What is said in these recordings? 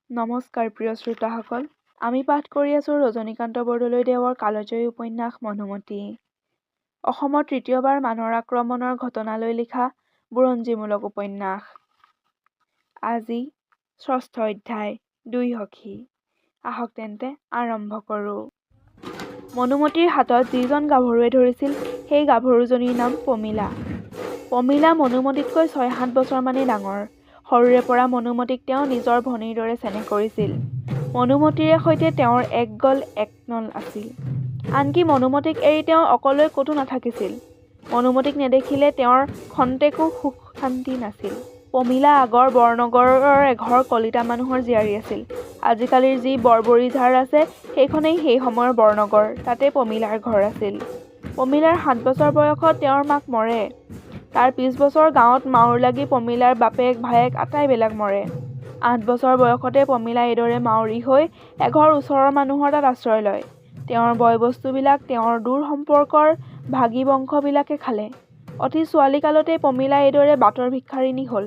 নমস্কাৰ প্ৰিয় শ্ৰোতাসকল, আমি পাঠ কৰি আছোঁ ৰজনীকান্ত বৰদলৈদেৱৰ কালজয়ী উপন্যাস মধুমতী। অসমত তৃতীয়বাৰ মানৰ আক্ৰমণৰ ঘটনালৈ লিখা বুৰঞ্জীমূলক উপন্যাস। আজি ষষ্ঠ অধ্যায়, দুই সখী। আহক তেন্তে আৰম্ভ কৰোঁ। মনোমতীৰ হাতত যিজন গাভৰুৱে ধৰিছিল, সেই গাভৰুজনীৰ নাম পমীলা। পমীলা মনোমতীতকৈ 6-7 বছৰমানেই ডাঙৰ। সৰুৰে পৰা মনোমতীক তেওঁ নিজৰ ভনীৰ দৰে চেনেহ কৰিছিল। মনোমতীৰে সৈতে তেওঁৰ এক গল এক নল আছিল। আনকি মনোমতীক এৰি তেওঁ অকলৈ ক'তো নাথাকিছিল। মনোমতীক নেদেখিলে তেওঁৰ খন্তেকো সুখ শান্তি নাছিল। পমীলা আগৰ বৰনগৰৰ এঘৰ কলিতা মানুহৰ জীয়াৰী আছিল। আজিকালিৰ যি বৰবৰীঝাৰ আছে, সেইখনেই সেই সময়ৰ বৰনগৰ, তাতে পমীলাৰ ঘৰ আছিল। পমীলাৰ 7 বছৰ বয়সত তেওঁৰ মাক মৰে। তাৰ পিছ বছৰ গাঁৱত মাউৰ লাগি পমীলাৰ বাপেক ভায়েক আটাইবিলাক মৰে। 8 বছৰ বয়সতে পমীলা এইদৰে মাউৰী হৈ এঘৰ ওচৰৰ মানুহৰ তাত আশ্ৰয় লয়। তেওঁৰ বয়-বস্তুবিলাক তেওঁৰ দূৰ সম্পৰ্কৰ ভাগী বংশবিলাকে খালে। অতি ছোৱালী কালতেই পমীলা এইদৰে বাটৰ ভিক্ষাৰিণী হ'ল।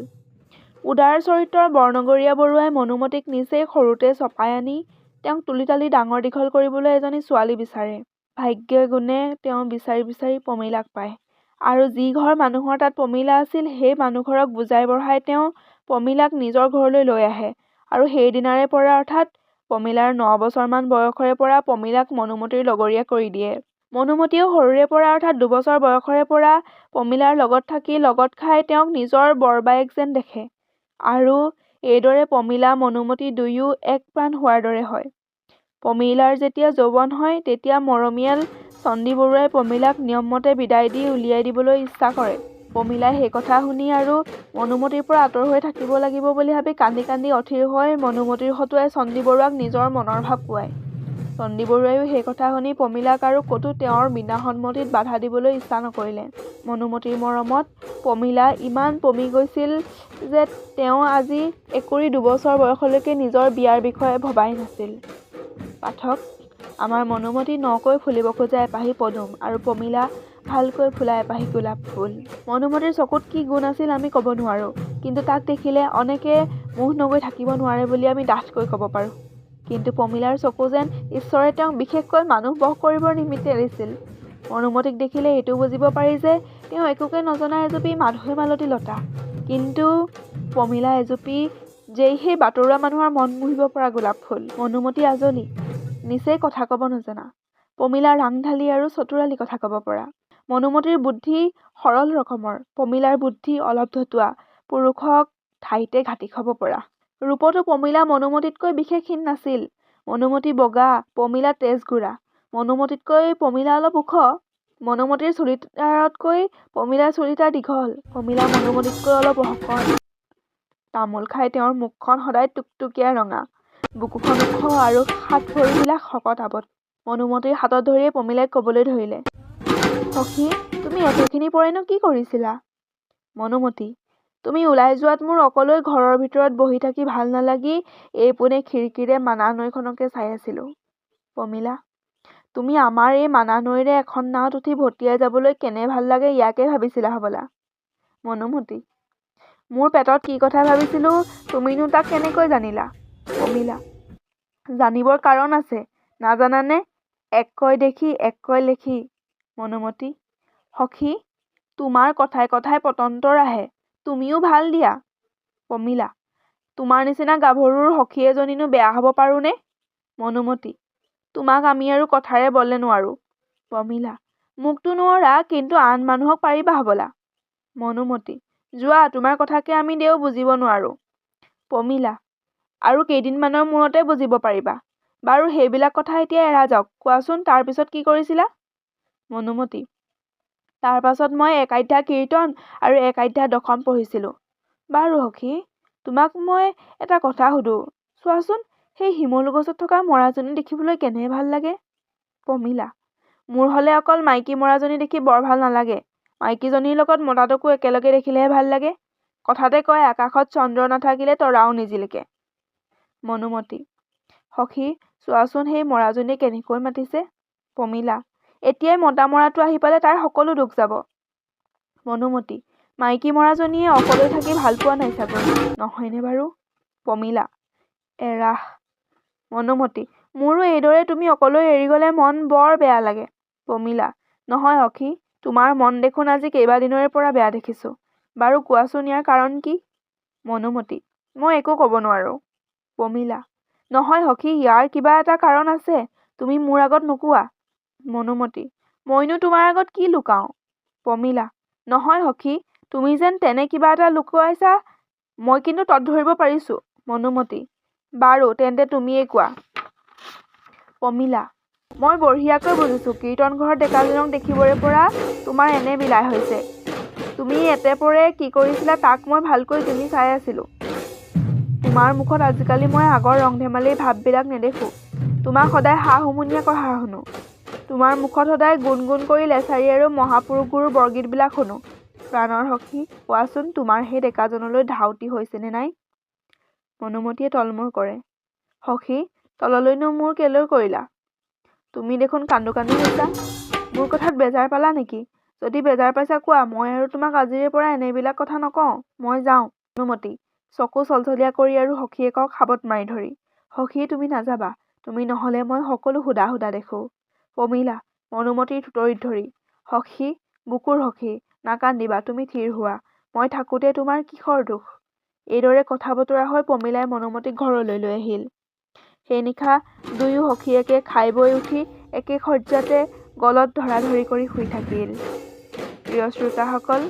উদাৰ চৰিত্ৰৰ বৰনগৰীয়া বৰুৱাই মনোমতীক নিচেই সৰুতে চপাই আনি তেওঁক তুলি-তালি ডাঙৰ দীঘল কৰিবলৈ এজনী ছোৱালী বিচাৰে। ভাগ্যে গুণে তেওঁ বিচাৰি বিচাৰি পমীলাক পায় আৰু যি ঘৰ মানুহৰ তাত পমীলা আছিল, সেই মানুহঘৰক বুজাই বঢ়াই তেওঁ পমীলাক নিজৰ ঘৰলৈ লৈ আহে আৰু সেইদিনাৰে পৰা অৰ্থাৎ পমীলাৰ 9 বছৰমান বয়সৰে পৰা পমীলাক মনোমতীৰ লগৰীয়া কৰি দিয়ে। মনোমতীয়েও সৰুৰে পৰা অৰ্থাৎ 2 বছৰ বয়সৰে পৰা পমীলাৰ লগত থাকি লগত খাই তেওঁক নিজৰ বৰবায়েক যেন দেখে আৰু এইদৰে পমীলা মনোমতী দুয়ো এক প্ৰাণ হোৱাৰ দৰে হয়। পমীলাৰ যেতিয়া যৌৱন হয়, তেতিয়া মৰমীয়াল চণ্ডী বৰুৱাই পমীলাক নিয়মমতে বিদায় দি উলিয়াই দিবলৈ ইচ্ছা কৰে। পমীলাই সেই কথা শুনি আৰু মনোমতীৰ পৰা আঁতৰ হৈ থাকিব লাগিব বুলি ভাবি কান্দি কান্দি অথিৰ হৈ মনোমতীৰ হতুৱাই চণ্ডী বৰুৱাক নিজৰ মনৰ ভাৱ কোৱায়। চণ্ডী বৰুৱাইও সেই কথা শুনি পমীলাক আৰু ক'তো তেওঁৰ বিনা সন্মতিত বাধা দিবলৈ ইচ্ছা নকৰিলে। মনোমতীৰ মৰমত পমীলা ইমান পমি গৈছিল যে তেওঁ আজি 21-2 বছৰ বয়সলৈকে নিজৰ বিয়াৰ বিষয়ে ভবাই নাছিল। পাঠক, আমাৰ মনোমতী নকৈ ফুলিব খোজা এপাহি পদুম আৰু পমীলা ভালকৈ ফুলা এপাহি গোলাপ ফুল। মনোমতীৰ চকুত কি গুণ আছিল আমি ক'ব নোৱাৰোঁ, কিন্তু তাক দেখিলে অনেকে মোহ নগৈ থাকিব নোৱাৰে বুলি আমি ডাঠকৈ ক'ব পাৰোঁ। কিন্তু পমীলাৰ চকু যেন ঈশ্বৰে তেওঁক বিশেষকৈ মানুহ বশ কৰিবৰ নিমিত্তে দিছিল। মনোমতীক দেখিলে এইটো বুজিব পাৰি যে তেওঁ একোকে নজনা এজুপি মাধৈ মালতী লতা, কিন্তু পমীলা এজুপি যেই সেই বাটৰুৱা মানুহৰ মন মুহিব পৰা গোলাপ ফুল। মনোমতী আজলী, নিচেই কথা ক'ব নজনা। পমীলা ৰাংঢালী আৰু চতুৰালি কথা ক'ব পৰা। মনোমতীৰ বুদ্ধি সৰল ৰকমৰ, পমীলাৰ বুদ্ধি অলপ ধতুৱা, পুৰুষক ঠাইতে ঘাটি খাব পৰা। ৰূপতো পমীলা মনোমতীতকৈ বিশেষ ক্ষীণ নাছিল। মনোমতী বগা, পমীলা তেজগোৰা। মনোমতীতকৈ পমীলা অলপ ওখ। মনোমতীৰ চুলিটাৰতকৈ পমীলাৰ চুলিটাৰ দীঘল। পমীলা মনোমতীতকৈ অলপ শকত। তামোল খাই তেওঁৰ মুখখন সদায় টুকটুকীয়া ৰঙা। বুকুখন ওখ আৰু হাত ভৰিবিলাক শকত আৱত। মনোমতীৰ হাতত ধৰিয়ে পমীলাই ক'বলৈ ধৰিলে, সখী, তুমি এতেখিনি পৰেনো কি কৰিছিলা? মনোমতী, তুমি ওলাই যোৱাত মোৰ অকলৈ ঘৰৰ ভিতৰত বহি থাকি ভাল নালাগি এই পোনে খিৰিকীৰে মানাহ নৈখনকে চাই আছিলোঁ। পমীলা, তুমি আমাৰ এই মানাহ নৈৰে এখন নাৱত উঠি ভটিয়াই যাবলৈ কেনে ভাল লাগে ইয়াকে ভাবিছিলা হ'বলা। মনোমতী, মোৰ পেটত কি কথা ভাবিছিলোঁ তুমিনো তাক কেনেকৈ জানিলা? পমীলা, জানিবৰ কাৰণ আছে, নাজানানে? এক কয় দেখি এক কয় লেখি। মনোমতী, সখী, তোমাৰ কথাই কথাই পটন্তৰ আহে, তুমিও ভাল দিয়া। পমীলা, তোমাৰ নিচিনা গাভৰুৰ সখী এজনীনো বেয়া হ'ব পাৰোঁনে? মনোমতী, তোমাক আমি আৰু কথাৰে বলে নোৱাৰোঁ। পমীলা, মোকতো নোৱৰা, কিন্তু আন মানুহক পাৰিবা হ'বলা। মনোমতী, যোৱা, তোমাৰ কথাকে আমি দেও বুজিব নোৱাৰোঁ। পমীলা, আৰু কেইদিনমানৰ মূৰতে বুজিব পাৰিবা। বাৰু, সেইবিলাক কথা এতিয়া এৰা যাওক। কোৱাচোন, তাৰ পিছত কি কৰিছিলা? মনোমতী, তাৰ পাছত মই এক আধ্যা কীৰ্তন আৰু এক আধ্যা দশম পঢ়িছিলোঁ। বাৰু সখী, তোমাক মই এটা কথা সোধোঁ। চোৱাচোন, সেই শিমলু গছত থকা মৰাজনী দেখিবলৈ কেনে ভাল লাগে? পমীলা, মোৰ হ'লে অকল মাইকী মৰাজনী দেখি বৰ ভাল নালাগে। মাইকীজনীৰ লগত মতাটোকো একেলগে দেখিলেহে ভাল লাগে। কথাতে কয়, আকাশত চন্দ্ৰ নাথাকিলে তৰাও নিজিলিকে। মনোমতী, সখী, চোৱাচোন সেই মৰাজনীয়ে কেনেকৈ মাতিছে। পমীলা, এতিয়াই মতা মৰাটো আহি পালে তাৰ সকলো দুখ যাব। মনোমতী, মাইকী মৰাজনীয়ে অকলৈ থাকি ভাল পোৱা নাই চাগৈ, নহয়নে বাৰু? পমীলা, এৰাহ। মনোমতী মোৰো এইদৰে তুমি অকলৈ এৰি গলে মন বৰ বেয়া লাগে। পমীলা নহয় সখী, তোমাৰ মন দেখোন আজি কেইবাদিনৰে পৰা বেয়া দেখিছোঁ। বাৰু কোৱাচোন ইয়াৰ কাৰণ কি? মনোমতী মই একো কব নোৱাৰোঁ। পমীলা নহয় সখী, ইয়াৰ কিবা এটা কাৰণ আছে, তুমি মোৰ আগত নোকোৱা। মনোমতী মইনো তোমাৰ আগত কি লুকাওঁ? পমীলা নহয় সখী, তুমি যেন তেনে কিবা এটা লুকুৱাইছা, মই কিন্তু তত ধৰিব পাৰিছোঁ। মনোমতী বাৰু তেন্তে তুমিয়েই কোৱা। পমীলা মই বঢ়িয়াকৈ বুজিছোঁ, কীৰ্তন ঘৰত ডেকাজনক দেখিবৰে পৰা তোমাৰ এনে বিলাই হৈছে। তুমি এতেপৰে কি কৰিছিলা তাক মই ভালকৈ জুমি চাই আছিলোঁ। তোমাৰ মুখত আজিকালি মই আগৰ ৰং-ধেমালিৰ ভাববিলাক নেদেখোঁ। তোমাক সদায় হা-হুমুনিয়াহ কঢ়া শুনো। তোমাৰ মুখত সদায় গুণ গুণ কৰি লেছাৰী আৰু মহাপুৰুষ গুৰুৰ বৰগীতবিলাক শুনো। প্ৰাণৰ সখী, কোৱাচোন তোমাৰ সেই ডেকাজনলৈ ধাউতি হৈছে নে নাই? মনোমতীয়ে তলমূৰ কৰে। সখী, তললৈনো মূৰ কেলৈ কৰিলা? তুমি দেখোন কান্দো কান্দো হৈছা। মোৰ কথাত বেজাৰ পালা নেকি? যদি বেজাৰ পাইছা কোৱা, মই আৰু তোমাক আজিৰে পৰা এনেবিলাক কথা নকওঁ। মই যাওঁ। মনোমতী চকু চলচলীয়া কৰি আৰু সখীয়েকক সাবট মাৰি ধৰি, সখী, তুমি নাযাবা। তুমি নহলে মই সকলো শুদা শুদা দেখোঁ। পমীলা মনোমতীৰ থুতৰিত ধৰি, সখী, বুকুৰ সখী, নাকান্দিবা, তুমি থিৰ হোৱা। মই থাকোঁতে তোমাৰ কিহৰ দুখ? এইদৰে কথা-বতৰা হৈ পমীলাই মনোমতীক ঘৰলৈ লৈ আহিল। সেই নিশা দুয়ো সখীয়েকে খাই-বৈ উঠি একে শয্যাতে গলত ধৰাধৰি কৰি শুই থাকিল। প্ৰিয় শ্ৰোতাসকল,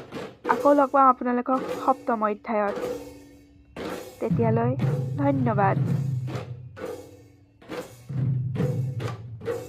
আকৌ লগ পাম আপোনালোকক সপ্তম অধ্যায়ত। তেতিয়ালৈ ধন্যবাদ।